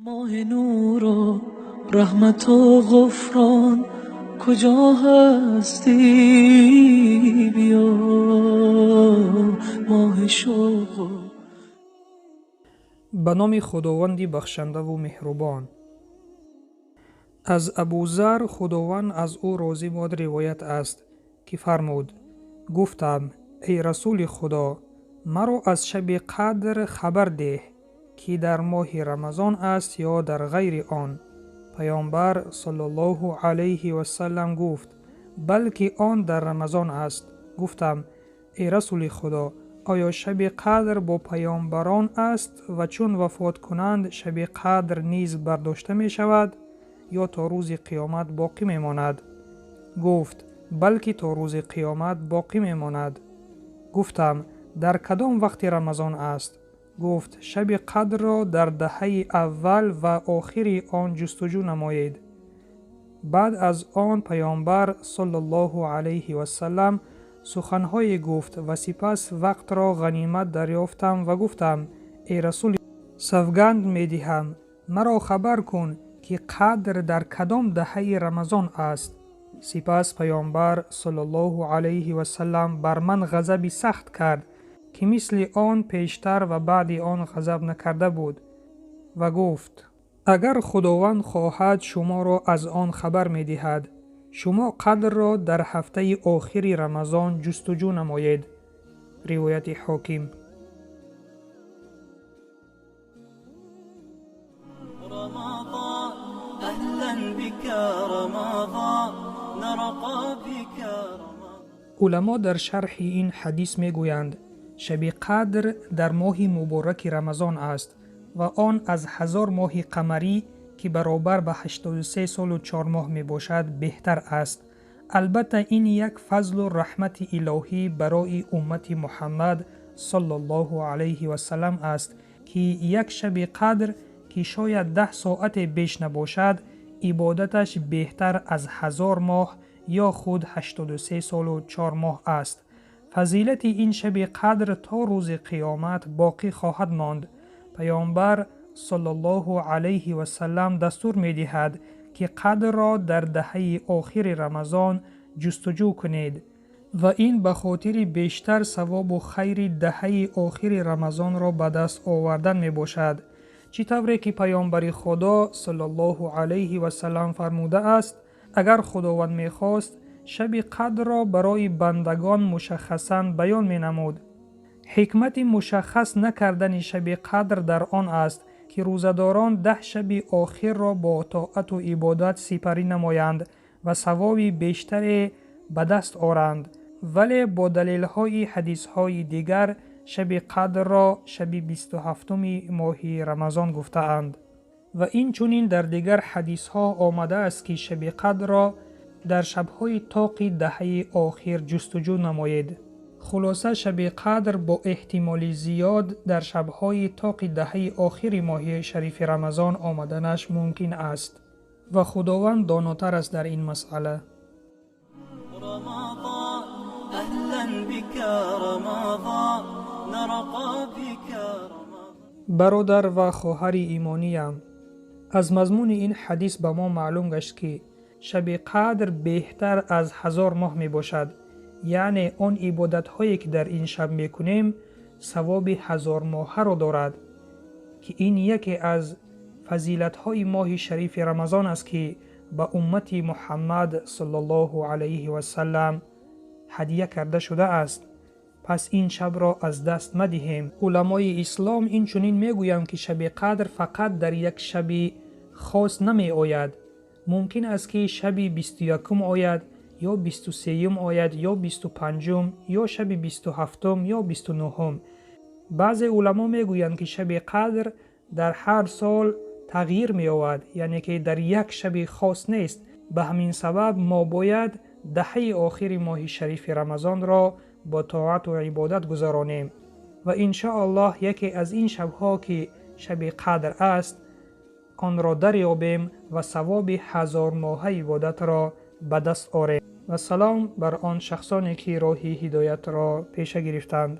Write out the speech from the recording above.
Моҳи нуру раҳмату ғуфрон, куҷо ҳастӣ биё, моҳи шавқ. Ба номи Худованди бахшандаву меҳрубон. Аз Абузар, Худованд аз ӯ розӣ бод, ривоят аст, ки фармуд: гуфтам: эй Расули Худо, маро аз шаби қадр хабар деҳ, ки дар моҳи Рамазон аст ё дар ғайри он. Паёмбар саллаллоҳу алайҳи васаллам гуфт: балки он дар Рамазон аст. Гуфтам: эй Расули Худо, оё шаби қадр бо паёмбарон аст ва чун вафот кунанд шаби қадр низ бардошта мешавад ё то рӯзи қиёмат боқӣ мемонад? Гуфт: балки то рӯзи қиёмат боқӣ мемонад. Гуфтам: дар кадом вақти Рамазон аст? Гуфт: шаби қадрро дар даҳаи аввал ва охири он ҷустуҷӯ намоед. Баъд аз он паёмбар саллаллоҳу алайҳи васаллам суханҳое гуфт ва сипас вақтро ғанимат дарёфтам ва гуфтам: эй Расули, савганд медиҳам, маро хабар кун, ки қадр дар кадом даҳаи Рамазон аст. Сипас паёмбар саллаллоҳу алайҳи васаллам бар ман ғазаби сахт кард, ки мисли он пештар ва баъди он ғазаб накарда буд, ва гуфт: агар Худованд хоҳад, шуморо аз он хабар медиҳад. Шумо қадрро дар ҳафтаи охири Рамазон ҷустуҷӯ намоед. Ривояти Ҳоким. Уламо дар шарҳи ин ҳадис мегӯянд: шаби қадр дар моҳи мубораки Рамазон аст ва он аз 1000 моҳи қамарӣ, ки баробар ба 83 солу 4 моҳ мебошад, беҳтар аст. Албатта ин як фазлу раҳмати илоҳӣ барои уммати Муҳаммад саллаллоҳу алайҳи васаллам аст, ки як шаби қадр, ки шояд 10 соате беш набошад, ибодаташ беҳтар аз 1000 моҳ ё худ 83 солу 4 моҳ аст. Фазилати ин шаби қадр то рӯзи қиёмат боқӣ хоҳад монд. Паёмбар саллаллоҳу алайҳи васаллам дастур медиҳад, ки қадрро дар даҳаи охири Рамазон ҷустуҷӯ кунед ва ин ба хотири бештар савобу хайри даҳаи охири Рамазонро ба даст овардан мебошад. Чӣ тавре ки паёмбари Худо саллаллоҳу алайҳи васаллам фармудааст: агар Худованд мехост, шаби қадрро барои бандагон мушаххасан баён менамуд. Ҳикмати мушаххас накардани шаби қадр дар он аст, ки рӯзадорон 10 шаби охирро бо тоату ибодат сипарӣ намоянд ва савоби бештаре ба даст оранд. Вале бо далелҳои ҳадисҳои дигар шаби қадрро шаби 27-уми моҳи Рамазон гуфтаанд. Ва инчунин дар дигар ҳадисҳо омадааст, ки шаби қадрро дар шабҳои тоқи даҳаи охир ҷустуҷӯ намоед. Хулоса, шаби қадр бо эҳтимоли зиёд дар шабҳои тоқи даҳаи охири моҳи шарифи Рамазон омаданаш мумкин аст ва Худованд донотар аст дар ин масъала. Бародар ва хоҳари имониям, аз мазмуни ин ҳадис ба мо маълум гашт, ки шаби қадр беҳтар аз 1000 моҳ мебошад. Яъне он ибодатҳое, ки дар ин шаб мекунем, савоби 1000 моҳаро дорад, ки ин яке аз фазилатҳои моҳи шарифи Рамазон аст, ки ба уммати Муҳаммад саллаллоҳу алайҳи васаллам ҳадия карда шудааст. Пас ин шабро аз даст мадиҳем. Уламои ислом инчунин мегӯянд, ки шаби қадр фақат дар як шаби хос намеояд. Мумкин аст, ки шаби 21-ум ояд, ё 23-юм ояд, ё 25-ум, ё шаби 27-ум, ё 29-ум. Баъзе уламо мегӯянд, ки шаби қадр дар ҳар сол тағйир меёбад, яъне ки дар як шаби хос нест. Ба ҳамин сабаб мо бояд даҳаи охири моҳи шарифи Рамазонро бо тоату ибодат гузаронем ва иншоаллоҳ яке аз ин шабҳо, ки шаби қадр аст, онро дарёбем ва савоби 1000 моҳа ибодатро ба даст орем. Ва салом бар он шахсоне, ки роҳи ҳидоятро пеша гирифтанд.